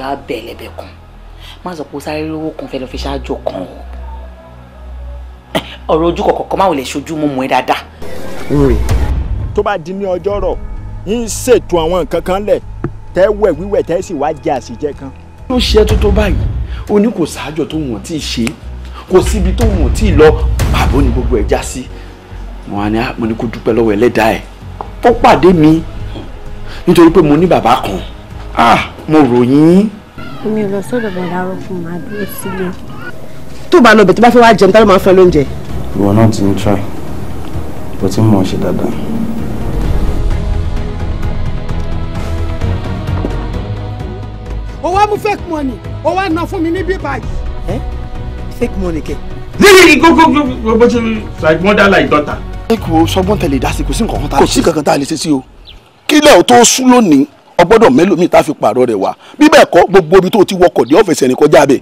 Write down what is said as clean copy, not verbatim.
wá bẹ̀ lẹ́bẹ̀ kan, má sọ pé ó sáré lówó kan fẹ́ lọ fi ṣáájú kan o. Ọ̀rọ̀ ojú kọ̀ọ̀kan má ò lè ṣojú mú mú ẹ dáadáa. Tó bá di ní ọjọ́ rọ̀, ń ṣètò àwọn nǹkan kan lẹ̀ tẹ́ wẹ̀ wíwẹ̀ tẹ́ sì wá jẹ àṣìjẹ kan. Ló ṣe é tó tó báyìí, ó ní kò sáájọ tó wọ́n tí ì ṣe, kò síbi tó wọ́n tí ì lọ, pàbó ni gbogbo ẹ̀ já sí. Mo wá ní mo ní kó dúpẹ́ lọ́wọ́ ẹlẹ́dàá ẹ̀ ó pàdé mi nítorí pé mo ní bàbá kan, mo ròyìn. Èmi ò lọ sọ́dọ̀ bọ̀dá rọ fún màá dúró sílé. Tó bá lọ bẹ̀ tó bá fẹ́ wá jẹun, tá ló máa ń fẹ́ lóúnjẹ. Ìwọ náà ti ń try, bó ti ń mọ̀ ṣe dáadáa. Ó wá mú fake money, ó wá ná fún mi ní bíbá yìí. Fake money kẹ. Ní gbogbo bó ṣe like mother like daughter. Ẹ kò sọgbọ́n tẹ̀lé dá sí, kò sí nǹkan kan tá a lè ṣe. Kò sí nǹkan kan tá a lè ṣe sí o. Kílẹ̀ ò tó sú lónìí, o gbọ́dọ̀ mélòó mi tá a fi pààrọ̀ rẹ̀ wá. Bí bẹ́ẹ̀ kọ́, gbogbo ibi tó ti wọkọ̀ dé ọ̀fẹ̀sẹ̀ ní kọjá bẹ́ẹ̀.